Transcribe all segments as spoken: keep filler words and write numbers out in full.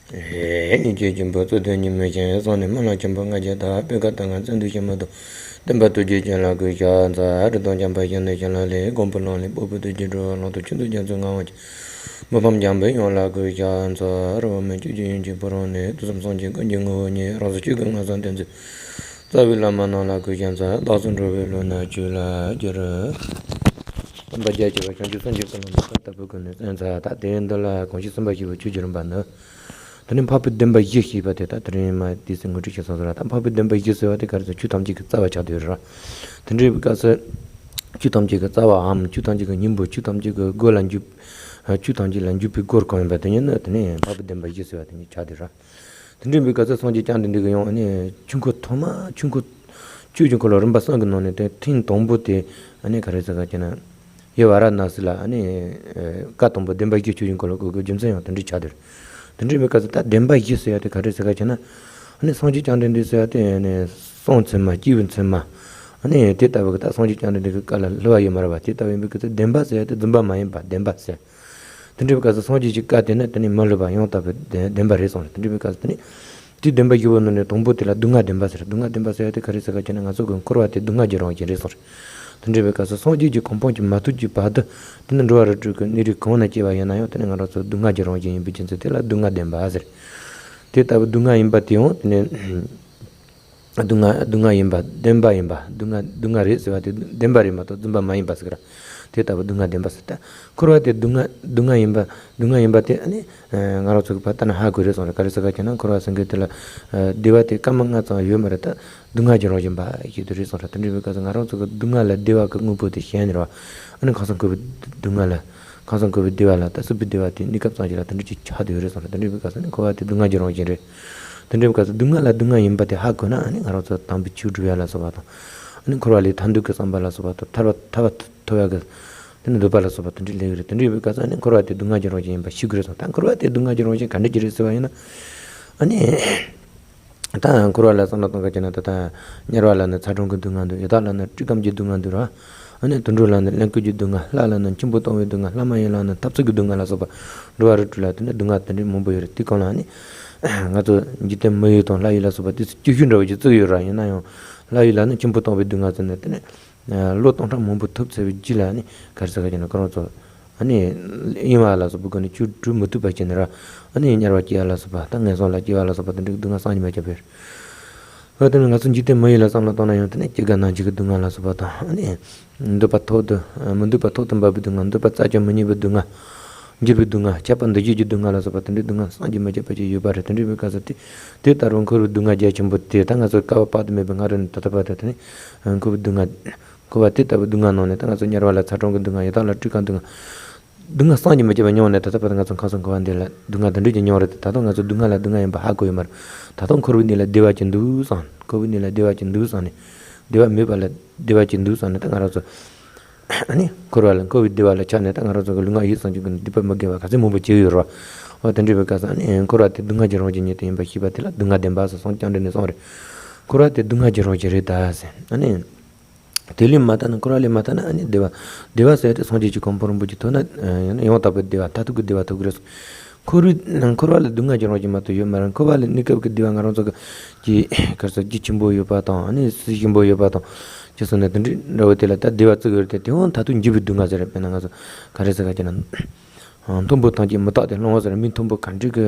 ཨེ། སྙིང་རྗེ་ཆེན་པོ་གཙུག་ཏོར་ཉི་མའི་ཞལ། གསུང་ནི་སྨོན་ལམ་ཆེན་པོ་ལྔ་བརྒྱ་དང་། པད་དཀར་རྟ་རྔ་བཙན་དུག་ཞལ་མ་དང་། སྟོན་པ་ཐུགས་རྗེ་ཅན་ལ་གུས་ཕྱག་འཚལ། རིགས་དང་མཉམ་པ་ཞི་གནས་ཞིང་ལ་ལས། མགོན་པོ་ལག་ལེན་པོ་ཏི་ཐུགས་རྗེ་འགྲོ། ལང་ཚོ་ཆོས་འདུལ་རྒྱ་མཚོའི་ངག་དབང་ཆེན། མི་ཕམ་འཇམ་པའི་དབྱངས་ལ་གུས་ཕྱག་འཚལ། རོལ་མོའི་ཆུ་སྐྱེས་ཡུམ་གྱི་ཕོ་བྲང་ནས། ཐུགས་བསམ་གསུམ་གྱི་ཀུན་གྱི་ངོ་བོ་ཉིད། རང་གཟུགས་ཆོས་ཀྱི་མངོན་སུམ་སྟོན་མཛད། རྩ་བའི་བླ་མ་རྣམས་ལ་གུས་ཕྱག་འཚལ། བདག་སོགས་འགྲོ་བའི་བློ་རྣམས་ཆོས་ལ་སྒྱུར། སྟོན་པ་རྒྱ་ཆེ་བ་བྱང་ཆུབ་སེམས་ཀྱི་ཀུན་སློང་དུ། ད་ལྟ་བུ་ཀུན་ནས་གསན་འཚལ་ལོ། ད་དེ་འདི་ལ་གང་ཞིག་སེམས་དཔའ་ཞེས་པའི་ཆོས་ཀྱི་རིམ་པ་ནི། དེ་ནས་འཕགས་པའི་བདེན་པ་བཞི་ཞེས་པ་དེ། ད་དེ་རིང་མ་དུས་སུ་ངོ་སྤྲོད་བྱེད་སོང་ཟེར་བ། ད་འཕགས་པའི་བདེན་པ་བཞི་ཟེར་བ་དེ་ག་རེ་ཟེར། ཆོས་ཐམས་ཅད་ཀྱི་རྩ་བ་ཆགས་བསྡད་ཡོད་རེད། དེ་འདྲའི་སྐབས་སུ་ཆོས་ཐམས་ཅད་ཀྱི་རྩ་བའམ་ཆོས་ཐམས་ཅད་ཀྱི་སྙིང་པོ། ཆོས་ཐམས་ཅད་ཀྱི་སྒོ་ལ་འཇུག་ཆོས་ཐམས་ཅད་ལ་འཇུག་པའི་སྒོར་གང་ཡིན་པ་དེ་ཉིད་ནི། དེ་ནས་འཕགས་པའི་བདེན་པ་བཞི་ཟེར་བ་དེ་ཉིད་ཆགས་བསྡད་རེད། དེ་འདྲའི་སྐབས་སུ་སངས་རྒྱས་བཅོམ་ལྡན་འདས་ཀྱིས་ཡང་ནི་ཆོས་འཁོར་ཐོག་མ། ཆོས་འཁོར། ཆོས་ཀྱི་འཁོར་ལོ་རིམ་པ་གསུམ་གྱི་ནང་ནས་དེ་ཐེངས་དང་པོ་དེ་ནི་ག་རེ་ཟེར་ག་ཅེ་ན། ཡེ་ཝཱ་ར་ཎཱ་སི་ལ་ནི་བཀའ་དང་པོ་བདེན་པ་བཞི་ཆོས་ཀྱི་འཁོར་ལོ་བསྐོར་གྱི་རྒྱུ་མཚན་ཡང་དེ་འདྲ་ཆགས་བསྡད་རེད། དེ་འདྲའི་སྐབས་སུ་ད་བདེན་པ་བཞི་ཟེར་ཡ་དེ་ག་རེ་ཟེར་ག་ཅེ་ན། ནི་སངས་རྒྱས་བཅོམ་ལྡན་འདས་ཟེར་ཡ་དེ་ནི་གསུང་ཚད་མ། སྐྱེས་བུ་ཚད་མ། ནི་དེ་ལྟ་བུ་གི་ད་སངས་རྒྱས་བཅོམ་ལྡན་འདས་ཀྱི་བཀའ་ལ་བསླུ་བ་ཡོད་མ་རེད་པ། དེ་ལྟ་བུ་ཡིན་པའི་སྐབས་སུ་བདེན་པ་ཟེར་ཡ་དེ་རྫུན་པ་མ་ཡིན་པ་བདེན་པ་ཟེར། དེ་འདྲའི་སྐབས་སུ་སངས་རྒྱས་ཀྱི་བཀའ་དེ་ནི་དེ་ནི་མི་བསླུ་བ་ཡང་དག་པའི་བདེན་བདེན་པ་རེད་གསུངས་རེད། དེ་འདྲའི་སྐབས་སུ་དེ་ནི་དེའི་བདེན་པ་བཞི་པོ་ནང་ནས་དང་པོ་དེ་ལ་སྡུག་བསྔལ་བདེན་པ་ཟེར། སྡུག་བསྔལ་བདེན་པ་ཟེར་ཡ་དེ་ག་རེ་ཟེར་ག་ཅེ་ན། ང་ཚོ་གི་འཁོར་བ་དེ་སྡུག་བསྔལ་གྱི་རང་བཞིན་རེད་གསུངས་རེད། དེ་འདྲའི་སྐབས་སུ་སངས་རྒྱས་ཀྱི་གོ་འཕང་ཅིག་མ་ཐོབ་ཀྱི་བར་དུ་དེ་ནི་འགྲོ་བ་རིགས་དྲུག་གི་གནས་རིས་གང་ན་སྐྱེ་བ་ཡིན་ན་ཡང་དེ་ནི་ང་རང་ཚོ་སྡུག་བསྔལ་གྱི་རང་བཞིན་ཡིན་པའི་རྒྱུ་མཚན་དེ་ལ་སྡུག་བསྔལ་བདེན་པ་ཟེར། དེ་ལྟ་བུ་སྡུག་བསྔལ་ཡིན་པ་དེ་ཡང་དེ་ནི། སྡུག་བསྔལ་སྡུག་བསྔལ་ཡིན་པ་བདེན་པ་ཡིན་པ། སྡུག་བསྔལ་སྡུག་བསྔལ་རེད་ཟེར་བ་དེ་བདེན་པ་རེད་མ་གཏོགས་རྫུན་པ་མ་ཡིན་པ་ཟེར་གི་ར། དེ་ལྟ་བུ་སྡུག་བསྔལ་བདེན་པ་ཟེར། ད་འཁོར་བ་དེ་སྡུག་བསྔལ་སྡུག་བསྔལ་ཡིན་པ་སྡུག་བསྔལ་ཡིན་པ་དེ་ནི་ང་རང་ཚོ་གི་ཕར་ལྟ་ན་ཧ་གོ་རེད་གསུངས་རེད། ག་རེ་ཟེར་ག་ཅེ་ན། འཁོར་བ་ཟེར་མཁན་དེ་ལ་བདེ་བ་དེ་སྐར་མ་ལྔ་ཙམ་ཡོད་མ་རེད། ད་སྡུག་བསྔལ་གྱི་རང་བཞིན་པ་ཞིག་ཏུ་རེད་གསུངས་རེད། དེ་འདྲའི་བའི་སྐབས་སུ་ང་རང་ཚོ་གི་སྡུག་བསྔལ་ལ་བདེ་བ་གི་དངོས་པོ་དེ་གཞན་རེད་བ། ཨ་ནི་ཁམས་གསུམ་འཁོར་བའི་སྡུག་བསྔལ་ལ། ཁམས་གསུམ་འཁོར་བའི་བདེ་བ་ལ་ད་སྲིད་པའི་བདེ་བ་དེ་གནས་སྐབས་ཙམ་ཞིག་ལ་དེ་འདྲ་ཅིག་ཆགས་བསྡད་ཡོད་རེད་གསུངས་རེད། དེ་འདྲའི་བའི་སྐབས་སུ་ནི་འཁོར་བ་དེ་སྡུག་བསྔལ་གྱི་རང་བཞིན་རེད། དེ་འདྲའི་སྐབས་སུ་སྡུག་བསྔལ་ལ་སྡུག་བསྔལ་ཡིན་པ་དེ་ཧ་གོ་ན། ཨ་ནི་ང་རང་ཚོ་དམ་པའི་ཆོས་སྒྲུབ་ཡ་ལ་སོགས་པ་དང་། ཨ་ནི་འཁོར་བ་ལས་ཐར་འདོད་ཀྱི་བསམ་པ་ལ་སོགས་པ་དང་། ཐར་པ་ཐར་པ་ཐོབ་ཡ་གི་དེ་ནི་འདོད་པ་ལ་སོགས་པ་དེ་འདྲའི་སླེབས་ཡོད་རེད། དེ་འདྲའི་བའི་སྐབས་སུ་ཨ་ནི་འཁོར་བ་དེ་སྡུག་བསྔལ་གྱི་རང་བཞིན་ཡིན་པ་ཤེས་དགོས་རེད་གསུངས། ད་འཁོར་བ་དེ་སྡུག་བསྔལ་གྱི་རང་བཞིན་ག་འདྲ་ཅིག་རེད་ཟེར་བ་ཡིན་ན། ཨ་ནི། ད་འཁོར་བ་ལ་བསམ་བློ་གཏོང་ག་བྱས་ན། ད་ལྟ་དམྱལ་བ་ལ་ནི་ཚ་གྲང་གི་སྡུག་བསྔལ་འདུག་ཡི་དྭགས་ལ་ནི་སྤྲུལ་སྐམས་ཀྱི་སྡུག་བསྔལ་འདུག་ར། ཨ་ནི་དུད་འགྲོ་ལ་ནི་གླེན་ལྐུགས་ཀྱི་སྡུག་བསྔལ། ལྷ་ལ་ནི་འཆི་འཕོ་ལྟུང་བའི་སྡུག་བསྔལ། ལྷ་མ་ཡིན་ལ་ནི་འཐབ་རྩོད་ཀྱི་སྡུག་བསྔལ་ལ་སོགས་པ། འགྲོ་བ་རིགས་དྲུག་ལ་དེ་ནི་སྡུག་བསྔལ་དེ་འདྲའི་མང་པོ་ཡོད་རེད། དེ་གང་ལ་ནི་ང་ཚོ་འཇིག་རྟེན་མི་ཡུལ་དང་ལྷ་ཡུལ་ལ་སོགས་པ་དུས་སུ་སྐྱོ་ཤོས་འདྲ་བོ་ཅིག་བརྩི་གི་ཡོད་ར། ཡིན་ན་ཡང་ལྷ་ཡུལ་ལ་ནི་འཆི་འཕོ་ལྟུང་བའི་སྡུག་བསྔལ་ཟེར་ནས་དེ་ནི། ལོ་སྟོང་ཕྲག་མང་པོ་ཐུབ་ཚར་བའི་རྗེས་ལ་ནི་ག་རེ་ཟེར་ག་ཅེ་ན། ཁོ་རང་ཚོ་ཨ་ནི་གཡེང་བ་ལ་སོགས་པའི་སྒོ་ནས་ཆོས་སྒྲུབ་མི་ཐུབ་པ་བྱས་ནས་ར། ཨ་ནི་དམྱལ་བར་སྐྱེ་བ་ལ་སོགས་པ་དང་། ངན་སོང་ལ་སྐྱེ་བ་ལ་སོགས་པ་དེ་འདྲའི་སྡུག་བསྔལ་བསམ་གྱིས་མི་ཁྱབ་པ་ཡོད་རེད། འོ་དེ་ནི་ང་ཚོ་འཇིག་རྟེན་མི་ཡུལ་ལ་བསམ་བློ་བཏང་ན་ཡང་དེ་ནི་སྐྱེ་རྒ་ན་འཆི་གི་སྡུག་བསྔལ་ལ་སོགས་པ་དང་། ཨ་ནི་འདོད་པ་ཐོག་ཏུ་མི་འདོད་པ་ཐོག་ཏུ་འབབ་པའི་སྡུག་བསྔལ། འདོད་པ་རྩ་ཅན་མི་རྙེད་པའི་སྡུག་བསྔལ། འགྱུར་བའི་སྡུག་བསྔལ། ཆགས་པ་འདུ་བྱེད་ཀྱི་སྡུག་བསྔལ་ལ་སོགས་པ་དེ་འདྲའི་སྡུག་བསྔལ་བསམ་གྱིས་མི་ཁྱབ་པ་ཅིག་ཡོད་པ་རེད། དེ་འདྲའི་བའི་སྐབས་སུ་དེ་དེ་ལྟ་བུ་འཁོར་བའི་སྡུག་བསྔལ་རྒྱ་ཆེན་པོ་དེ་ད་ང་ཚོ་བསྐལ་པ་དཔག་ཏུ་མེད་པའི་སྔ་རོལ་ནས་ད་ལྟ་བར་དུ་དེ་ནི་འཁོར་བའི་སྡུག་བསྔལ། འཁོར་བ་དེ་ལྟ་བུའི་སྡུག་བསྔལ་ནང་ནས་ད་ང་ཚོ་དམྱལ་བ་ལ་ཚ་གྲང་གི་སྡུག་བསྔལ། ཡི་དྭགས་ལ་སྤྲུལ་སྐམས་སྡུག་བསྔལ། སྡུག་བསྔལ་བསམ་གྱིས་མི་ཁྱབ་པ་མྱོང་ནས་ད་ལྟ་བར་དུ་ང་ཚོ་ཁམས་གསུམ་འཁོར་བ་འདི་ལ་སྡུག་བསྔལ་འདི་འདྲ་ཅིག་མྱོང་རེད་དེ། ད་དུང་ང་ཚོ་སྡུག་བསྔལ་ལ་སྡུག་བསྔལ་ཡིན་པ་ཧ་གོ་ཡོད་མ་རེད། ད་དུང་འཁོར་བའི་གནས་ལ་བདེ་བ་ཅིག་འདུག་བསམ། འཁོར་བའི་གནས་ལ་བདེ་བ་ཅིག་འདུག་བསམ་ནས། བདེ་བ་མེད་པ་ལ་བདེ་བ་ཅིག་འདུག་བསམ་ནས་ད་ང་རང་ཚོ། ཨ་ནི་འཁོར་བ་ལ། འཁོར་བའི་བདེ་བ་ལ་ཆགས་ནས་ད་ང་རང་ཚོ་གི་ལུས་ངག་ཡིད་གསུམ་གྱི་སྡིག་པ་མི་དགེ་བ་ག་ཚོད་མང་པོ་བྱས་ཡོད་རེད་བ། འོ་དེ་འདྲའི་བའི་སྐབས་སུ་ཨ་ནི་འཁོར་བ་དེ་སྡུག་བསྔལ་གྱི་རང་བཞིན་ཉིད་དུ་ཡིན་པ་ཤེས་པ་དེ་ལ་སྡུག་བསྔལ་བདེན་པ་ཟེར། སངས་རྒྱས་བཅོམ་ལྡན་འདས་གསུངས་རེད། འཁོར་བ་དེ་སྡུག་བསྔལ་གྱི་རང་བཞིན་རེད་ད་ཟེར། ཨ་ནི། དེ་ལས་མ་ཐར་ན། འཁོར་བ་ལས་མ་ཐར་ན་ཨ་ནི་བདེ་བ། བདེ་བ་ཟེར་ཏེ་སངས་རྒྱས་ཀྱི་གོ་འཕང་རིན་པོ་ཆེ་ཐོབ་ན། ཡང་ཡང་དག་པའི་བདེ་བ། མཐར་ཐུག་གི་བདེ་བ་ཐོབ་ཀྱི་རེད། འཁོར་བའི་ནང་། འཁོར་བ་ལ་སྡུག་བསྔལ་གྱི་རང་བཞིན་མ་གཏོགས་ཡོད་མ་རེད། འཁོར་བ་ལ་གནས་སྐབས་ཀྱི་བདེ་བ་ང་རང་ཚོ་གི་ཀྱི་ག་རེ་ཟེར། རྒྱུ་ཆེན་པོ་ཡོད་པ་དང་། ཨ་ནི་སྲིད་ཞིམ་པོ་ཡོད་པ་དང་། ཅི་སོང་ན་དེ་འདྲའི་འདྲ་བོ་དེ་ལ་ད་བདེ་བ་བརྩི་གི་རེད་དེ། དེ་ཡང་མཐར་ཐུག་འགྱུར་བའི་སྡུག་བསྔལ་ཟེར་རེད། དཔེར་ན་ང་ཚོ་ག་རེ་ཟེར་ག་ཅེ་ན། མཐོན་པོ་ཐམས་ཅད་མི་རྟག་སྟེ། བླང་བ་ཟེར་མི་མཐོན་པོ་ག་འདྲ་གི་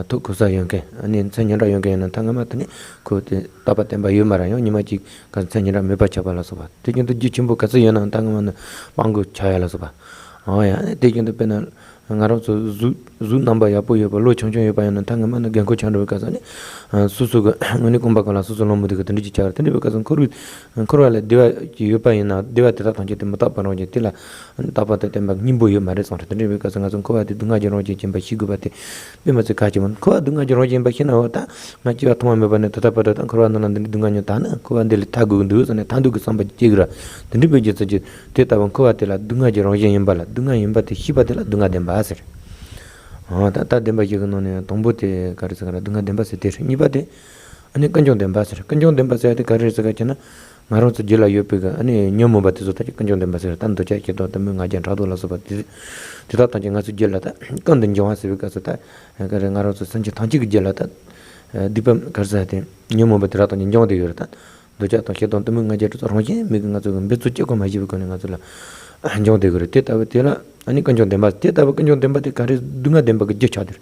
ཐོག་གོ་ས་ཡོད་མཁན། ཨ་ནི་མཚན་སྙན་གྲགས་ཡོད་མཁན་ཡིན་ན་ད་སྔ་མ་དེ་ནི་ཁོ་དེ་རྟག་པ་བརྟན་པ་ཡོད་མ་རེད། ཡང་ཉི་མ་གཅིག་ག་མཚན་སྙན་གྲགས་མེད་པ་ཆགས་པ་ལ་སོགས་པ། དེ་བཞིན་དུ་རྒྱུ་ཆེན་པོ་ག་ཚོད་ཡོད་ནའང་ད་སྔ་མ་ནི་སྤྲང་པོ་ཆགས་ཡ་ལ་སོགས་པ། འོ་ཡ། དེ་བཞིན་དུ་དཔེར་ན་ང་རང་ཚོ་གཟུགས་གཟུགས་རྣམ་པ་ཡག་པོ་ཡོད་པ། ལོ་ཆུང་ཆུང་ཡོད་པ་ཡིན་ན་ད་སྔ་མ་ནི་རྒན་འཁོགས་ཆགས་འགྲོ་བའི་སྐབས་སུ་ནི། སོ་སོ་གི་དངོས་གནས་རྐང་པ་སྒང་ལ་སོ་སོ་ལངས་མི་ཐུབ་གི་དེ་འདྲ་ཅིག་ཆགས་རེད། དེ་འདྲ་བའི་སྐབས་སུ་འཁོར་བའི། འཁོར་བ་ལ་བདེ་བ་ཅིག་ཡོད་པ་ཡིན་ན་བདེ་བ་དེ་དག་ཐམས་ཅད་དེ་མི་རྟག་པ་རང་བཞིན་དེ་ལ་རྟག་པ་དང་བརྟན་པ་སྙིང་པོ་ཡོད་མ་རེད་གསུངས་རེད། དེ་འདྲ་བའི་སྐབས་སུ་ང་ཚོ་འཁོར་བ་དེ་སྡུག་བསྔལ་གྱི་རང་བཞིན་ཡིན་པ་ཤེས་དགོས་པ་དེ་དཔེ་མི་སྲིད་གལ་ཆེན་པོ། འཁོར་བ་སྡུག་བསྔལ་གྱི་རང་བཞིན་ཡིན་པ་ཤེས་ན། འོ་ད་ང་སྐྱེ་བ་ཐོག་མ་མེད་པ་ནས་ད་ལྟ་བར་དུ་ད་འཁོར་བ་ནང་ལ་འདི་འདྲའི་སྡུག་བསྔལ་མྱོང་། ད་ནི་འཁོར་བ་འདི་ལས་ཐར་དགོས་ཀྱི་འདུག་ཟེར་ནས་ཐར་འདོད་ཀྱི་བསམ་པ་སྐྱེ་གི་ར། དེ་འདྲའི་བའི་རྒྱུ་མཚན་གྱིས་དེ་ལྟ་བུ་འཁོར་བ་དེ་ལ་སྡུག་བསྔལ་གྱི་རང་བཞིན་ཡིན་པ་ལ། སྡུག་བསྔལ་ཡིན་པ་དེ་ཤེས་པ་དེ་ལ་སྡུག་བསྔལ་བདེན་པ་ཟེར། འོ་ད་ད་བདེན་པ་བཞི་གི་ནང་ནས་དང་པོ་དེ་ག་རེ་ཟེར་ག་ར། སྡུག་བསྔལ་བདེན་པ་ཟེར་དེ་རེད། གཉིས་པ་དེ། ཨ་ནི་ཀུན་འབྱུང་བདེན་པ་ཟེར། ཀུན་འབྱུང་བདེན་པ་ཟེར་ཡ་དེ་ག་རེ་རེད་ཟེར་ག་ཅེ་ན། ང་རང་ཚོ་རྒྱུད་ལ་ཡོད་པའི་གི་ཨ་ནི་ཉོན་མོངས་པ་དེ་ཚོ་ད་ཀུན་འབྱུང་བདེན་པ་ཟེར། ད་འདོད་ཆགས་ཞེ་སྡང་གཏི་མུག་ང་རྒྱལ་ཕྲག་དོག་ལ་སོགས་པ་དེ་དེ་དག་ཐམས་ཅད་ང་ཚོའི་རྒྱུད་ལ་ད་ཀུན་ཏུ་འབྱུང་བ་ཟེར་བའི་སྐབས་སུ་ད་ག་རེ་ང་རང་ཚོ་སེམས་ཅན་ཐམས་ཅད་ཀྱི་རྒྱུད་ལ་ད་སྡིག་པ་ག་རེ་ཟེར་དེ་ཉོན་མོངས་པ་དེ་དག་ཐམས་ཅད་འབྱུང་བསྡད་ཡོད་རེད། ད་འདོད་ཆགས་དང་ཞེ་སྡང་གཏི་མུག་ང་རྒྱལ་ཕྲག་དོག་རང་བཞིན་མེད་ཀྱི་ང་ཚོ་གི་འབད་རྩོལ་གཅིག་པུ་མ་བྱས་པའི་སྒོ་ནས་ང་ཚོ་ལ་འབྱུང་བསྡད་ཀྱི་རེད། དེ་ལྟ་བུ་དེ་ལ་ཨ་ནི་ཀུན་འབྱུང་བདེན་པ། དེ་ལྟ་བུ་ཀུན་འབྱུང་བདེན་པ་དེ་ག་རེ་སྡུག་བསྔལ་བདེན་པ་གི་རྒྱུ་ཆགས་བསྡད་རེད།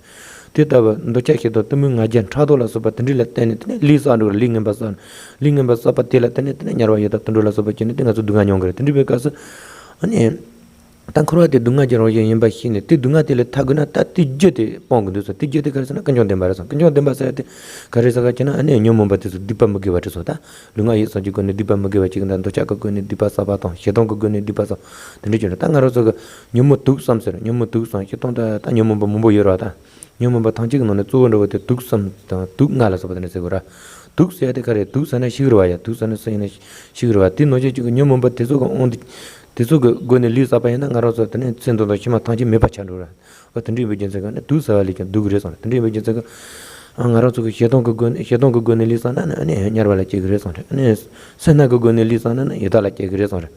དེ་ལྟ་བུ་འདོད་ཆགས་ཞེ་སྡང་གཏི་མུག་ང་རྒྱལ་ཕྲག་དོག་ལ་སོགས་པ་དེ་འདྲ་ལ་བརྟེན་ནས་དེ་ནས་ལས་བསགས་འགྲོ་གི་རེད། ལས་ངན་པ་བསགས། ལས་ངན་པ་བསགས་པ་དེ་ལ་བརྟེན་ནས་དེ་ནས་དམྱལ་བ་ཡི་དྭགས་དུད་འགྲོ་ལ་སོགས་པ་བྱས་ནས་དེ་ང་ཚོ་སྡུག་བསྔལ་མྱོང་གི་རེད། དེ་འདྲ་བའི་སྐབས་སུ་ཨ་ནི་ད་འཁོར་བ་དེ་སྡུག་བསྔལ་གྱི་རང་བཞིན་ཡིན་པ་ཤེས་ནས་དེ་སྡུག་བསྔལ་དེ་ལས་ཐར་དགོས་ན་ད་དེའི་རྒྱུ་དེ་སྤོང་དགོས་འདུག་ཟེར། དེའི་རྒྱུ་དེ་ག་རེ་ཟེར་ན་ཀུན་འབྱུང་བདེན་པ་རེད་ཟེར། ཀུན་འབྱུང་བདེན་པ་ཟེར་ཡ་དེ་ག་རེ་ཟེར་ག་ཅེ་ན་ཨ་ནི་ཉོན་མོངས་པ་དེ་ཚོ་སྡིག་པ་མི་དགེ་བ་དེ་ཚོ་ད་ལུས་ངག་ཡིད་གསུམ་གྱི་སྒོ་ནས་སྡིག་པ་མི་དགེ་བ་བྱེད་ཀྱི་འདུག་འདོད་ཆགས་ཀྱི་སྒོ་ནས་སྡིག་པ་བསགས་པ་དང་ཞེ་སྡང་གི་སྒོ་ནས་སྡིག་པ་བསགས་དེ་འདྲ་བྱས་ནས་ད་ང་རང་ཚོ་གི་ཉོན་མོངས་དུག་གསུམ་ཟེར། ཉོན་མོངས་དུག་གསུམ་ཞེ་སྡང་ད་ད་ཉོན་མོངས་པ་མང་པོ་ཡོད་རེད་བ། ད་ཉོན་མོངས་པ་ཐམས་ཅད་ཀྱི་ནང་ནས་གཙོ་བོ་འདྲ་བོ་དེ་དུག་གསུམ་དང་དུག་ལྔ་ལ་སོགས་པ་དེ་འདྲ་ཟེར་དགོས་ར། དུག་ཟེར་ཡ་དེ་ག་རེ། དུག་ཟེར་ན་ཤི་གི་རེད་བ་ཡ། དུག་ཟེར་ན་སུ་ཡིན་ན་ཤི་གི་རེད་བ། དེ་ནང་བཞིན་གཅིག་གི་ཉོན་མོངས་པ་དེ་ཚོ་གི་དབང་དུ་དེ་ཚོ་གི་སྒོ་ནས་ལུས་བསགས་པ་ཡིན་ན་ང་རང་ཚོ་དེ་ནས་ཚེ་འདི་དང་ཕྱི་མ་ཐམས་ཅད་མེད་པ་ཆགས་འགྲོ་ར། འོ་དེ་འདྲ་ཡིན་པའི་རྒྱུ་མཚན་གྱིས་ནི་དུག་ཟ་བ་ལས་ཀྱང་སྡུག་གི་རེད་གསུངས་རེད། དེ་འདྲ་ཡིན་པའི་རྒྱུ་མཚན་གྱིས་ཨ་ང་རང་ཚོ་གི་ཞེ་སྡང་གི་སྒོ་ནས་ཞེ་སྡང་གི་སྒོ་ནས་ལུས་བསགས་ན་ནི་ཨ་ནི་དམྱལ་བ་ལ་སྐྱེ་གི་རེད་གསུངས་རེད། ཨ་ནི་སེར་སྣ་གི་སྒོ་ནས་ལུས་བསགས་ན་ནི་ཡི་དྭགས་ལ་སྐྱེ་གི་རེད་གསུངས་རེད།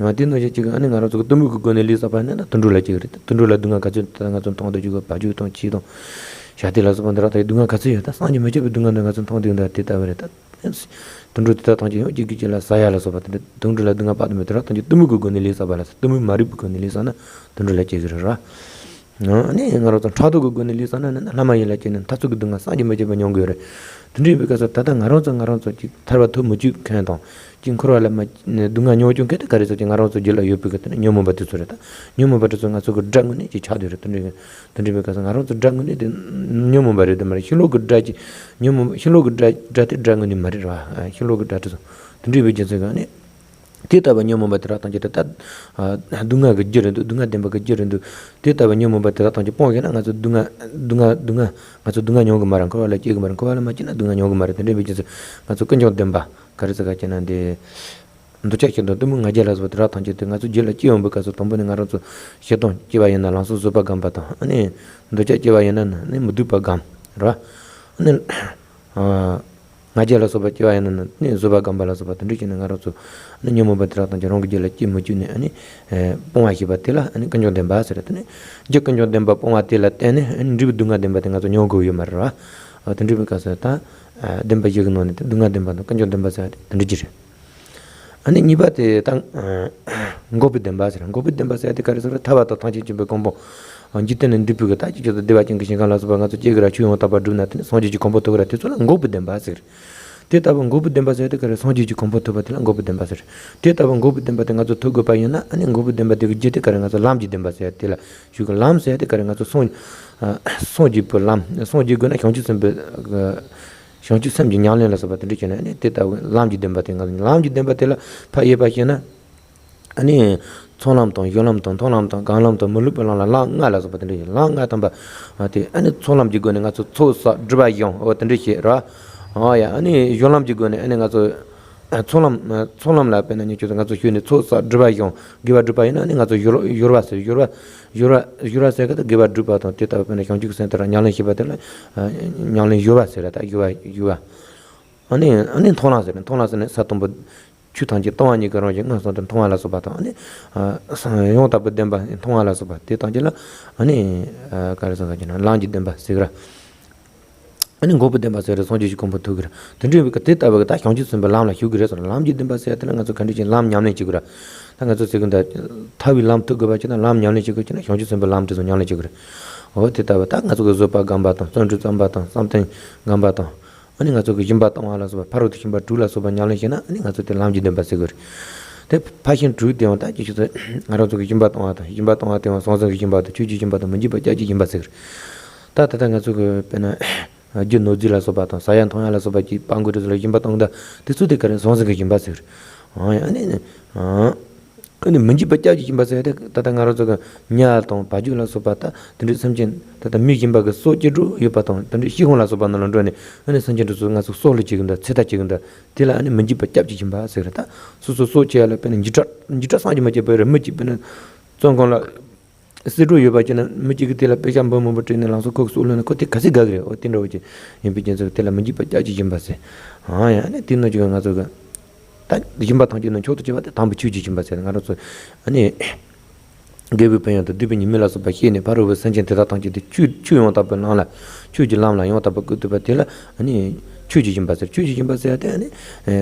ཨ་དེ་ནང་བཞིན་གཅིག་གི་ཨ་ནི་ང་རང་ཚོ་གི་གཏི་མུག་གི་སྒོ་ནས་ལུས་བསགས་པ་ཡིན་ན་ད་དུད་འགྲོ་ལ་སྐྱེ་གི་རེད། དུད་འགྲོ་ལ་སྡུག་བསྔལ་ག་ཚོད་ད་ང་ཚོ་མཐོང་བསྡད་རྒྱུ་གི་བ་ཕྱུགས་དང་ཁྱི་དང་བྱ་དེ་ལ་སོགས་པ་འདི་ར་ད་སྡུག་བསྔལ་ག་ཚོད་ཡོད། ད་བསམ་གྱིས་མི་ཁྱབ་པའི་སྡུག་བསྔལ་འདི་ང་ཚོ་མཐོང་བསྡད་ཡོད། ད་དེ་ལྟ་བུ་རེད། ད་དུད་འགྲོ་དེ་དག་ཐམས་ཅད་ཡང་གཅིག་གིས་གཅིག་ལ་ཟ་ཡ་ལ་སོགས་པ་དེ་འདྲ་དུད་འགྲོ་ལ་སྡུག་བསྔལ་དཔག་ཏུ་མེད་དེ་ར་ཐམས་ཅད་གཏི་མུག་གི་སྒོ་ནས་ལུས་བསགས་པ་ལ་ཟེར། གཏི་མུག་མ་རིག་པའི་སྒོ་ནས་ལུས་བསགས་ན་དུད་འགྲོ་ལ་སྐྱེ་གི་རེད་ར། ཨ་ནི་ང་རང་ཚོ་ཕྲག་དོག་གི་སྒོ་ནས་ལུས་བསགས་ན་ནི་ལྷ་མ་ཡིན་ལ་སྐྱེས་ནས་འཐབ་རྩོད་ཀྱི་སྡུག་བསྔལ་བསམ་གྱིས་མི་ཁྱབ་པ་མྱོང་གི་ཡོད་རེད། དེ་འདྲ་ཡིན་པའི་སྐབས་སུ་ད་ལྟ་ང་རང་ཚོ་ང་རང་ཚོ་ཅིག་ཐར་པ་ཐོབ་མི་བཅུག་མཁན་དང་ཅིག་འཁོར་བ་ལ་མ་སྡུག་བསྔལ་མྱོང་བཅུག་མཁན་དེ་ག་རེ་ཟེར་ཅིག་ང་རང་ཚོ་རྒྱུད་ལ་ཡོད་པའི་གི་དེ་ནི་ཉོན་མོངས་པ་དེ་ཚོ་རེད། ད་ཉོན་མོངས་པ་དེ་ཚོ་ང་ཚོ་གི་དགྲ་དངོས་གནས་ཅིག་ཆགས་བསྡད་ཡོད་རེད། དེ་འདྲ་དེ་འདྲ་ཡིན་པའི་སྐབས་སུ་ང་རང་ཚོ་དགྲ་དངོས་གནས་དེ་ཉོན་མོངས་པ་རེད། དེ་མ་རེད། ཕྱི་ལོགས་གི་དགྲ་ཅིག་ཉོན་མོངས་ཕྱི་ལོགས་གི་དགྲ་དགྲ་དེ་དགྲ་དངོས་གནས་མ་རེད་ར། ཕྱི་ལོགས་གི་དགྲ་དེ་ཚོ་དེ་འདྲ་ཡིན་པའི་རྒྱུ་མཚན་གྱིས་ནི། དེ་ལྟ་བུ་ཉོན་མོངས་པ་དེ་དག་ཐམས་ཅད་དེ་ལྟ། ཨ་སྡུག་བསྔལ་གྱི་རྒྱུ་རེད་འདུག་སྡུག་བསྔལ་བདེན་པ་གི་རྒྱུ་རེད་འདུག་དེ་ལྟ་བུ་ཉོན་མོངས་པ་དེ་དག་ཐམས་ཅད་སྤོང་ཤེས་ན་ང་ཚོ་སྡུག་བསྔལ་སྡུག་བསྔལ་སྡུག་བསྔལ་ང་ཚོ་སྡུག་བསྔལ་མྱོང་གི་མ་རེད། འཁོར་བ་ལ་སྐྱེ་གི་མ་རེད། འཁོར་བ་ལ་མ་སྐྱེས་ན་སྡུག་བསྔལ་མྱོང་གི་མ་རེད། དེ་འདྲ་ཡིན་པའི་རྒྱུ་མཚན་ང་ཚོ་ཀུན་འབྱུང་བདེན་པ་ག་རེ་ཟེར་ག་ཅེ་ན་འདི། འདོད་ཆགས་ཞེ་སྡང་གཏི་མུག་ང་རྒྱལ་ལ་སོགས་པ་དེ་དག་ཐམས་ཅད་དེ་ང་ཚོ་རྒྱུད་ལ་སྐྱེ་ཡོང་བའི་སྐབས་སུ་དང་པོ་ནས་ང་རང་ཚོ་ཞེ་སྡང་སྐྱེ་བ་ཡིན་ན་ལམ་སང་བཟོད་པ་སྒོམ་པ་དང་། ཨ་ནི་འདོད་ཆགས་སྐྱེ་བ་ཡིན་ན་ནི་མི་སྡུག་པ་སྒོམ་ར། ཨ་ནི། ང་རྒྱལ་ལ་སོགས་པ་སྐྱེ་བ་ཡིན་ན་ནི་བཟོད་པ་སྒོམ་པ་ལ་སོགས་པ་དེ་འདྲ་བྱས་ནས་ང་རང་ཚོ་ནི་ཉོན་མོངས་པ་དེ་དག་ཐམས་ཅད་རང་གི་རྒྱུད་ལ་སྐྱེ་མི་བཅུག་ནས་ཨ་ནི་སྤོང་བ་ཞེས་པ་དེ་ལ་ཨ་ནི་ཀུན་འབྱུང་བདེན་པ་ཟེར། དེ་ནི་རྒྱུ་ཀུན་འབྱུང་བདེན་པ་སྤོང་བ་དེ་ལ་བརྟེན་ནས་ཨ་ནི་འབྲས་བུ་སྡུག་བསྔལ་བདེན་པ་དེ་ང་ཚོ་མྱོང་དགོས་ཡོད་མ་རེད་བ། དེ་འདྲ་བའི་སྐབས་སུ་ད་བདེན་པ་བཞི་གི་ནང་ནས་དེ་སྡུག་བསྔལ་བདེན་པ་དང་ཀུན་འབྱུང་བདེན་པ་ཟེར་བ་དེ་དེ་འདྲ་ཅིག་རེད། ཨ་ནི་གཉིས་པ་དེ་ད་འགོག་པའི་བདེན་པ་ཟེར། འགོག་པའི་བདེན་པ་ཟེར་དེ་ག་རེ་ཟེར་ན་ཐར་པ་དང་ཐམས་ཅད་མཁྱེན་པའི་གོ་འཕང་། འཇིག་རྟེན་ལས་འདས་པའི་གི་ད་ཅིག་ཅིག་ཏུ་བདེ་བ་ཅན་གྱི་ཞིང་ཁམས་ལ་སོགས་པ་ང་ཚོ་སྐྱེ་གི་ར། ཆོས་ཡང་དག་པར་བསྒྲུབས་ན་དེ་ནི་སངས་རྒྱས་ཀྱི་གོ་འཕང་ཐོབ་གི་ར། དེ་ཚོ་ལ་འགོག་པའི་བདེན་པ་ཟེར། དེ་ལྟ་བུ་འགོག་པའི་བདེན་པ་ཟེར་དེ་ག་རེ། སངས་རྒྱས་ཀྱི་གོ་འཕང་ཐོབ་པ་དེ་ལ་འགོག་པའི་བདེན་པ་ཟེར། དེ་ལྟ་བུ་འགོག་པའི་བདེན་པ་དེ་ང་ཚོ་ཐོབ་དགོས་པ་ཡིན་ན་ཨ་ནི་འགོག་པའི་བདེན་པ་དེ་གི་རྒྱུ་དེ་ག་རེ། ང་ཚོ་ལམ་གྱི་བདེན་པ་ཟེར་དེ་ལ་ཞུགས་གི། ལམ་ཟེར་དེ་ག་རེ། ང་ཚོ་སངས་སངས་རྒྱས་པའི་ལམ། སངས་རྒྱས་དགོས་ན་བྱང་ཆུབ་སེམས་དཔའི་བྱང་ཆུབ་སེམས་ཀྱི་ཉམས་ལེན་ལ་སོགས་པ་དེ་འདྲ་བྱས་ན་ཨ་ནི་དེ་ལྟ་བུ་ལམ་གྱི་བདེན་པ་དེ་ང་ཚོ། ལམ་གྱི་བདེན་པ་དེ་ལ་ཕར་དབྱེ་བ་བཤད་ན། ཨ་ནི་ཚོགས་ལམ་དང་སྦྱོར་ལམ་དང་མཐོང་ལམ་དང་སྒོམ་ལམ་དང་མི་སློབ་པའི་ལམ་ལ་ལམ་ལྔ་ལ་སོགས་པ་དེ་འདྲ་ཡོད། ལམ་ལྔ་དང་པོ་དེ་ཨ་ནི་ཚོགས་ལམ་གྱི་སྒོ་ནས་ང་ཚོ་ཚོགས་བསགས་སྒྲིབ་པ་སྦྱང་འོ་དེ་འདྲ་བྱེད་ར། ཨ་ཡ། ཨ་ནི་སྦྱོར་ལམ་གྱི་སྒོ་ནས་ཨ་ནི་ང་ཚོ་ཚོགས་ལམ་ཚོགས་ལམ་ལ་དཔེར་ན་ཉེ་ཆར་དུ་ང་ཚོ་ཞུས་ནས་ཚོགས་བསགས་སྒྲིབ་པ་སྦྱང་དགེ་བ་སྒྲུབ་པ་ཡིན་ན་ཨ་ནི་ང་ཚོ་སྦྱོར་སྦྱོར་བ་ཟེར། སྦྱོར་བ་སྦྱོར་བ་སྦྱོར་བ་ཟེར་ག་ད་དགེ་བ་སྒྲུབ་པ་དང་དེ་ལྟ་བུ་དཔེར་ན་བྱང་ཆུབ་སེམས་དེ་ར་ཉམས་ལེན་བྱེད་པ་དེ་ལ་ཉམས་ལེན་སྦྱོར་བ་ཟེར་ར། ད་སྦྱོར་བ་སྦྱོར་བ། ཨ་ནི་ཨ་ནི་མཐོང་ལམ་ཟེར། མཐོང་ལམ་ཟེར་ནས་ས་དང་པོ། ཆོས་ཐམས་ཅད་སྟོང་པ་ཉིད་ཀྱི་རང་བཞིན་མངོན་སུམ་དུ་མཐོང་བ་ལ་སོགས་པ་དང་། ཨ་ནི་ཡང་དག་པའི་བདེན་པ་མཐོང་བ་ལ་སོགས་པ་དེ་ཐམས་ཅད་ལ་ཨ་ནི་ག་རེ་ཟེར་ག་ཅེ་ན་ལམ་གྱི་བདེན་པ་ཟེར་གི་ར། ཨ་ནི་འགོག་པའི་བདེན་པ་ཟེར་ར། སངས་རྒྱས་ཀྱི་གོ་འཕང་ཐོབ་གི་ར། དེ་འདྲའི་བའི་དེ་ལྟ་བུ་གི་ད་བྱང་ཆུབ་སེམས་དཔའི་ལམ་ལ་ཞུགས་གི་རེད་ཟེར་ན། ལམ་གྱི་བདེན་པ་ཟེར་ཡ་དེ་ལ་ང་ཚོ་ག་འདྲ་ཅིག་ལམ་ཉམས་ལེན་བྱེད་དགོས་ར། ད་ང་ཚོ་ཟེར་གི་འདུག་ཐར་པའི་ལམ་ཐོབ་དགོས་པ་ཅིག་ན་ལམ་ཉམས་ལེན་བྱེད་དགོས་ཅིག་ན་བྱང་ཆུབ་སེམས་དཔའི་ལམ་དེ་ཚོ་ཉམས་ལེན་བྱེད་དགོས་རེད། འོ་དེ་ལྟ་བུ་ད་ང་ཚོ་གི་བཟོད་པ་སྒོམ་པ་དང་བརྩོན་འགྲུས་བརྩམ་པ་དང་བསམ་གཏན་སྒོམ་པ་དང་། ཨ་ནི་ང་ཚོ་གི་སྦྱིན་པ་གཏོང་བ་ལ་སོགས་པ། ཕ་རོལ་ཏུ་ཕྱིན་པ་དྲུག་ལ་སོགས་པ་ཉམས་ལེན་བྱས་ན་ཨ་ནི་ང་ཚོ་དེ་ལམ་གྱི་བདེན་པ་ཟེར་གི་རེད། དེ་ཕར་ཕྱིན་དྲུག་དེའང་ད་ཅི་ཞིག་ཚོ་ང་རང་ཚོ་གི་སྦྱིན་པ་གཏོང་བ་དང་། སྦྱིན་པ་གཏོང་བ་དེའང་ཟང་ཟིང་གི་སྦྱིན་པ་དང་། ཆོས་ཀྱི་སྦྱིན་པ་དང་། མི་འཇིགས་པ་སྐྱབས་ཀྱི་སྦྱིན་པ་ཟེར་གི་རེད། ད་ད་ལྟ་ང་ཚོ་གི་དཔེར་ན་རྒྱུ་ནོར་རྫས་ལ་སོགས་པ་དང་ཟ་ཡ་འཐུང་ཡ་ལ་སོགས་པ་ཀྱི་དཔལ་མགོན་དེ་ཚོ་ལ་སྦྱིན་པ་གཏོང་ད་དེ་ཚོ་དེ་ག་རེ་ཟང་ཟིང་གི་སྦྱིན་པ་ཟེར་གི་རེད། ཨ་ནི་ཨ་ནི། ཨ་ནི་མི་འཇིགས་པ་སྐྱབས་ཀྱི་སྦྱིན་པ་ཟེར་ཡ་དེ་ད་ལྟ་ང་རང་ཚོ་གི་ཉ་དང་བ་ཕྱུགས་ལ་སོགས་པ་ད་དེ་འདྲའི་སེམས་ཅན་ད་ལྟ་མི་གཞན་པ་གི་སྲོག་སྐྱེ་འགྲོ་ཡོད་པ་དང་། དེ་འདྲའི་ཤི་ཁོངས་ལ་སོགས་པ་ནང་ལ་འགྲོ་ནས་ཨ་ནི་སེམས་ཅན་དེ་ཚོ་ང་ཚོ་སྲོག་བླུ་བྱེད་ཀྱི་འདུག་ཚེ་ཐར་བྱེད་ཀྱི་འདུག་དེ་ལ་ཨ་ནི་མི་འཇིགས་པ་སྐྱབས་ཀྱི་སྦྱིན་པ་ཟེར་གི་རེད། ད་སོ་སོ་སྲོག་བཅད་ཡ་ལ་དཔེར་ན་འཇིགས་སྐྲག་འཇིགས་སྐྲག་བསམ་གྱིས་མི་ཁྱབ་པའི་རེད། མི་གཅིག་དཔེར་ན་བཙོན་ཁང་ལ་བསིལ་གྲོལ་ཡོད་པ་བྱས་ན་མི་གཅིག་གིས་དེ་ལ་པེ་ཤ་འབུམ་མང་པོ་སྤྲད་ནས་ལམ་སང་ཁོ་གི་སྲོག་བླུ་ན་ཁོ་དེ་ག་ཚོད་དགའ་གི་རེད། འོ་དེ་འདྲ་བོ་ཅིག་ཡིན་པའི་རྐྱེན་ཚོ་དེ་ལ་མི་འཇིགས་པ་སྐྱབས་ཀྱི་སྦྱིན་པ་ཟེར། ཨ་ཡ། ཨ་ནི་དེ་ནང་བཞིན་ང་ཚོ་གི་ ད་སྦྱིན་པ་ཐམས་ཅད་ནི་མཆོག་ཏུ་གྱུར་པ་དེ་དང་པོ་ཆོས་ཀྱི་སྦྱིན་པ་ཟེར། ང་རང་ཚོ་ཨ་ནི་དགེ་བའི་ཕན་ཡོན་དང་སྡིག་པའི་ཉེས་དམིགས་ལ་སོགས་པ་ཤེས་ནས་ཕ་རོལ་པོའི་སེམས་ཅན་དེ་དག་ཐམས་ཅད་དེ་ཆོས་ཆོས་ཡང་དག་པའི་ལམ་ལ། ཆོས་ཀྱི་ལམ་ལ་ཡང་དག་པར་བཀོད་ཐུབ་པ་དེ་ལ་ཨ་ནི་ཆོས་ཀྱི་སྦྱིན་པ་ཟེར། ཆོས་ཀྱི་སྦྱིན་པ་ཟེར་ཡ་དེ་ཨ་ནི་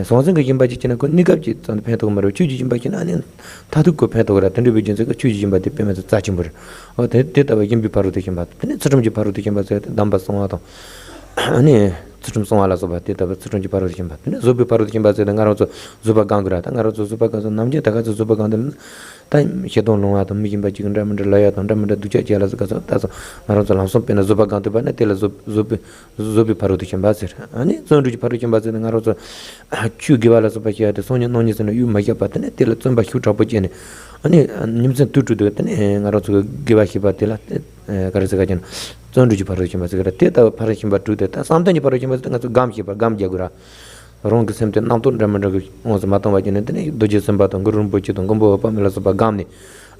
ཟང་ཟིང་གི་སྦྱིན་པ་ཅིག་བྱས་ན་ཁོ་གནས་སྐབས་ཀྱི་ཙམ་དུ་ཕན་ཐོགས་མ་རེད། ཆོས་ཀྱི་སྦྱིན་པ་བྱས་ན་ཨ་ནི་མཐར་ཐུག་གི་ཕན་ཐོགས་ར། དེ་འདྲ་བའི་རྒྱུ་མཚན་གྱིས་ཆོས་ཀྱི་སྦྱིན་པ་དེ་དཔེ་མི་སྲིད་རྩ་ཆེན་པོ་རེད། འོ་དེ་དེ་ལྟ་བུ་སྦྱིན་པའི་ཕ་རོལ་ཏུ་ཕྱིན་པ། དེ་ནས་ཚུལ་ཁྲིམས་ཀྱི་ཕ་རོལ་ཏུ་ཕྱིན་པ་ཟེར་ཏེ་གདམས་པ་གསང་བ་དང་། ཨ་ནི་ཚུལ་ཁྲིམས་གསང་བ་ལ་སོགས་པ་དེ་ལྟ་བུ་ཚུལ་ཁྲིམས་ཀྱི་ཕ་རོལ་ཏུ་ཕྱིན་པ། དེ་ནས་བཟོད་པའི་ཕ་རོལ་ཏུ་ཕྱིན་པ་ཟེར་ཏེ་ང་རང་ཚོ་བཟོད་པ་སྒོམ་དགོས་ར། ད་ང་རང་ཚོ་བཟོད་པ་སྒོམ་ཚུལ་ནམ་རྒྱུན་ད་ག་ཚོད་བཟོད་པ་སྒོམ་དེ་ལ་ད་ཞེ་སྡང་སློང་བ་དང་མི་སྦྱིན་པ་གཅིག་གི་འདྲ་མི་འདྲ་ལབ་ཡ་དང་འདྲ་མི་འདྲ་སྡུག་ཅག་བྱེད་ཡ་ལ་སོགས་ད་ཚོ་ང་རང་ཚོ་ལམ་སང་དཔེར་ན་བཟོད་པ་སྒོམ་ཐུབ་པ་ན་དེ་ལ་བཟོད་བཟོད་པའི་བཟོད་པའི་ཕ་རོལ་ཏུ་ཕྱིན་པ་ཟེར། ཨ་ནི་བརྩོན་འགྲུས་ཀྱི་ཕ་རོལ་ཏུ་ཕྱིན་པ་ཟེར་ཏེ་ང་རང་ཚོ་ཆོས་དགེ་བ་ལ་སོགས་པ་བྱེད་ཡ་དེ་སང་ཉིན་གནངས་ཉིན་ཟེར་ནས་གཡུལ་མ་བཞག་པ། དེ་ནས་དེ་ལ་བརྩོན་པ་ཤུགས་དྲག་པོ་བསྐྱེད་ནས་ཨ་ནི་ཉིན་མཚན་དུས་དྲུག་ཏུ་དེ་ནས་ང་རང་ཚོ་གི་དགེ་བ་བྱེད་པ་དེ་ལ་ག་རེ་ཟེར་ག་ཅེ་ན། བརྩོན་འགྲུས་ཀྱི་ཕ་རོལ་ཏུ་ཕྱིན་པ་ཟེར་ག་ར། དེ་ལྟ་བུ་ཕ་རོལ་ཕྱིན་པ་དྲུག་དེ་ད་བསམ་གཏན་གྱི་ཕ་རོལ་ཕྱིན་པ་ཟེར་ཏེ་ང་ཚོ་སྒོམ་བྱེད་པ་སྒོམ་རྒྱག་དགོས་ར། རང་གི་སེམས་དེ་རྣམ་རྟོག་འདྲ་མི་འདྲ་གི་དབང་དུ་མ་བཏང་བ་བྱས་ནས་དེ་ནས་རྡོ་རྗེ་སེམས་དཔའ་དང་གུ་རུ་རིན་པོ་ཆེ་དང་མགོན་པོ་འོད་དཔག་མེད་ལ་སོགས་པ་སྒོམ་ནས་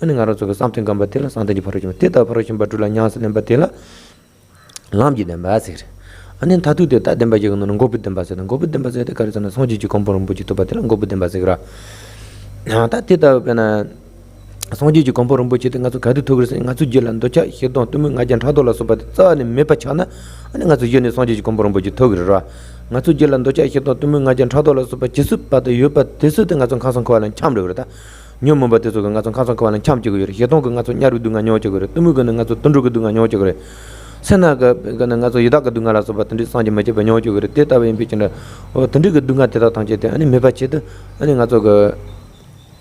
ཨ་ནི་ང་རང་ཚོ་གི་བསམ་གཏན་སྒོམ་པ་དེ་ལ་བསམ་གཏན་གྱི་ཕ་རོལ་ཕྱིན་པ། དེ་ལྟ་བུ་ཕ་རོལ་ཕྱིན་པ་དྲུག་ལ་ཉམས་སུ་ལེན་པ་དེ་ལ་ལམ་གྱི་བདེན་པ་ཟེར། ཨ་ནི་མཐར་ཐུག་དེ་ད་བདེན་པ་བཞི་གི་ནང་ནས་འགོག་པའི་བདེན་པ་ཟེར་ཏེ། འགོག་པའི་བདེན་པ་ཟེར་ཏེ་ག་རེ་ཟེར་ན་སངས་རྒྱས་ཀྱི་གོ་འཕང་རིན་པོ་ཆེ་ཐོབ་པ་དེ་ལ་འགོག་པའི་བདེན་པ་ཟེར་གི་ར། ད་དེ་ལྟ་བུ་དཔེར་ན། སངས་རྒྱས་ཀྱི་གོ་འཕང་རིན་པོ་ཆེ་དེ་ང་ཚོ་ག་དུས་ཐོབ་ཀྱི་རེད་ཟེར་ན། ང་ཚོའི་རྒྱུད་ལ་འདོད་ཆགས་ཞེ་སྡང་གཏི་མུག་ང་རྒྱལ་ཕྲག་དོག་ལ་སོགས་པ་དེ་རྩ་བ་ནས་མེད་པ་ཆགས་ན་ཨ་ནི་ང་ཚོ་གཞི་ནས་སངས་རྒྱས་ཀྱི་གོ་འཕང་རིན་པོ་ཆེ་ཐོབ་ཀྱི་རེད་ར། ང་ཚོའི་རྒྱུད་ལ་འདོད་ཆགས་ཞེ་སྡང་གཏི་མུག་ང་རྒྱལ་ཕྲག་དོག་ལ་སོགས་པ་ཇི་སྲིད་བར་དུ་ཡོད་པ་དེ་སྲིད་དུ་ང་ཚོ་ཁམས་གསུམ་འཁོར་བ་ལ་འཁྱམས་འགྲོ་གི་རེད་ད། ཉོན་མོངས་པ་དེ་ཚོ་གིས་ང་ཚོ་ཁམས་གསུམ་འཁོར་བ་ལ་འཁྱམས་བཅུག་གི་ཡོད་རེད། ཞེ་སྡང་གིས་ང་ཚོ་དམྱལ་བའི་སྡུག་བསྔལ་མྱོང་བཅུག་གི་རེད། གཏི་མུག་གིས་ནི་ང་ཚོ་དུད་འགྲོ་གི་སྡུག་བསྔལ་མྱོང་བཅུག་གི་རེད། སེར་སྣ་གིས་ནི་ང་ཚོ་ཡི་དྭགས་ཀྱི་སྡུག་བསྔལ་ལ་སོགས་པ་དེ་འདྲའི་བསམ་གྱིས་མི་ཁྱབ་པ་མྱོང་བཅུག་གི་རེད། དེ་ལྟ་བུ་ཡིན་པའི་ཕྱིར་ན། འོ་དེ་འདྲའི་གི་སྡུག་བསྔལ་དེ་དག་ཐམས་ཅད་དེ་ཨ་ནི་མེད་པ་ཆེད་དུ་ཨ་ནི་ང་ཚོ་གི་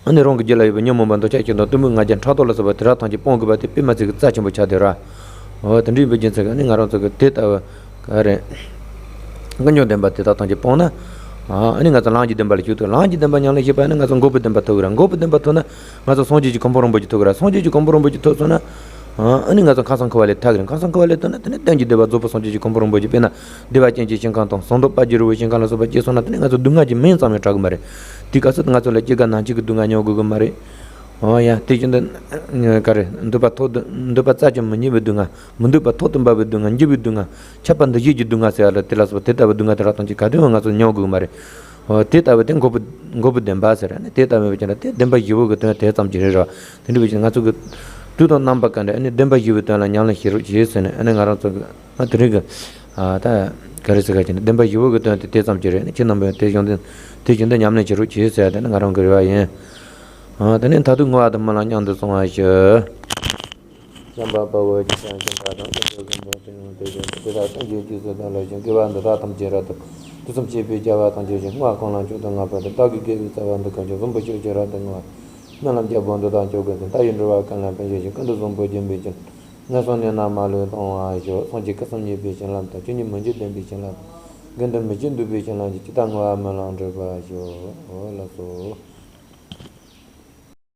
ཨ་ནི་རང་གི་རྒྱུད་ལ་ཡོད་པའི་ཉོན་མོངས་པ་འདོད་ཆགས་ཞེ་སྡང་གཏི་མུག་ང་རྒྱལ་ཕྲག་དོག་ལ་སོགས་པ་དེ་དག་ཐམས་ཅད་སྤོང་དགོས་པ་དེ་དཔེ་མི་སྲིད་ཀྱི་རྩ་ཆེན་པོ་ཆགས་བསྡད་ར། འོ་དེ་འདྲ་ཡིན་པའི་རྒྱུ་མཚན་གྱིས་ཨ་ནི་ང་རང་ཚོ་གི་དེ་ལྟ་བུ་ག་རེ། ཀུན་འབྱུང་བདེན་པ་དེ་དག་ཐམས་ཅད་སྤངས་ན། ཨ་ནི་ང་ཚོ་ལམ་གྱི་བདེན་པ་ལ་ཞུགས་ཐུབ། ལམ་གྱི་བདེན་པ་ཉམས་ལེན་བྱས་པ་ཨ་ནི་ང་ཚོ་འགོག་པའི་བདེན་པ་ཐོབ་ཀྱི་ར། འགོག་པའི་བདེན་པ་ཐོབ་ན་ང་ཚོ་སངས་རྒྱས་ཀྱི་གོ་འཕང་རིན་པོ་ཆེ་ཐོབ་ཀྱི་ར། སངས་རྒྱས་ཀྱི་གོ་འཕང་རིན་པོ་ཆེ་ཐོབ་སོང་ན། ཨ་ནི་ང་ཚོ་ཁམས་གསུམ་འཁོར་བ་ལས་ཐར་གྱི་རེད། ཁམས་གསུམ་འཁོར་བ་ལས་ཐར་ན་དེ་ནས་གཏན་གྱི་བདེ་བ་རྫོགས་པའི་སངས་རྒྱས་ཀྱི་གོ་འཕང་རིན་པོ་ཆེ། དཔེར་ན་བདེ་བ་ཅན་གྱི་ཞིང་ཁམས་དང་ཟངས་མདོག་དཔལ་གྱི་རི་བོའི་ཞིང་ཁམས་ལ་སོགས་པ་སྐྱེས་སོང་ན་དེ་ནས་ང་ཚོ་སྡུག་བསྔལ་གྱི་མིང་ཙམ་ཡང་གྲག་གི་མ་རེད། དེའི་སྐབས་སུ་ང་ཚོ་ལ་སྐྱེ་རྒ་ན་འཆི་གི་སྡུག་བསྔལ་མྱོང་དགོས་ཀྱི་མ་རེད། འོ་ཡ་དེ་བཞིན་དུ་ག་རེ་འདོད་པ་ཐོག་ཏུ་འདོད་པ་རྩ་ཅན་མི་རྙེད་པའི་སྡུག་བསྔལ། མི་འདོད་པ་ཐོག་ཏུ་འབབ་པའི་སྡུག་བསྔལ། འགྱུར་བའི་སྡུག་བསྔལ། ཆད་པ་འདུ་བྱེད་ཀྱི་སྡུག་བསྔལ་ཟེར་བ་ལ་དེ་ལ་སོགས་པ་དེ་ལྟ་བུའི་སྡུག་བསྔལ་དེ་དག་ཐམས་ཅད་ག་དུས་ཡང་ང་ཚོ་མྱོང་དགོས་ཀྱི་མ་རེད། འོ་དེ་ལྟ་བུ་དེ་འགོག་པའི་འགོག་པའི་བདེན་པ་ཟེར་ནས་དེ་ལྟ་བུ་ཡིན་པའི་ཕྱིར་ན་དེ་བདེན་པ་བཞི་པོ་གི་དོན་དེ་ཙམ་གྱིས་རེད་ར། དེ་འདྲ་བའི་ཕྱིར་ང་ཚོ་གི་དུས་དང་རྣམ་པ་ག་འདྲ་ཨ་ནི་བདེན་པ་བཞི་པོའི་དོན་ལ་ཉམས་ལེན་བྱེད་རོགས་བྱེད་ཟེར་ནས་ཨ་ནི་ང་རང་ཚོ་གི་ཨ་དེ་རིང་གི་ཨ་ད་ག་རེ་ཟེར་ག་ཅེ་ན་བདེན་པ་བཞི་པོ་གི་དོན་དེ་དེ་ཙམ་གྱིས་རེད། ཁྱེད་རྣམ་པས་དེ་བཞིན་དུ་དེ་བཞིན་དུ་ཉམས་ལེན་བྱེད་རོགས་བྱེད་ཟེར་ཡ་དེ་ནི་ང་རང་གི་རེ་བ་ཡིན། ཨ་དེ་ནས་མཐར་ཐུག་བསྔོ་བ་དང་སྨོན་ལམ་མཉམ་དུ་སོང་བ་ཞུ། བྱམས་པ་དཔའ་བོས་ཇི་ལྟར་བྱིན་པ་དང་། བློ་གྲོས་བཟང་པོས་དེ་ཡང་དེ་བཞིན་དུ། དེ་དག་སངས་རྒྱས་རྗེས་སུ་བདག་སློབ་ཅིང་། དགེ་བ་འདི་དག་ཐམས་ཅད་རབ་ཏུ་བསྔོ། དུས་གསུམ་གཤེགས་པའི་རྒྱལ་བ་དང་ཆོས་ཀྱི་དབྱིངས། དངོས་གང་ལ་མཆོག་ཏུ་བསྔགས་པ་དེས། བདག་གི་དགེ་བའི་རྩ་བ་འདི་ཀུན་ཀྱང་། བཟང་པོ་སྤྱོད་ཕྱིར་རབ་ཏུ་བསྔོ་བ་ཡི། སྨོན་ལམ་རྒྱལ་པོ་འདི་དག་མཆོག་གི་དོན། ལྟ་བའི་འགྲོ་བ་ཀུན་ལ་ཕན་བྱེད་ཅིང་། ཀུན་ཏུ་བཟང་པོ་སྦྱིན་པའི་ཕྱིར། ངན་སོང་ནས་བསྔལ་མ་ལུས་གཏོང་བར་ཤོག། སངས་རྒྱས་སྐུ་གསུམ་བརྙེས་པའི་བྱིན་རླབས་དང་། ཆོས་ཉིད་མི་འཇིག་བདེན་པའི་བྱིན་རླབས་དང་། དགེ་འདུན་མི་བསྐྱོད་འདུས་པའི་བྱིན་རླབས་ཀྱིས། ཇི་ལྟར་བསྔོ་བ་སྨོན་ལམ་འགྲུབ་པར་ཤོག། ལགས་སོ།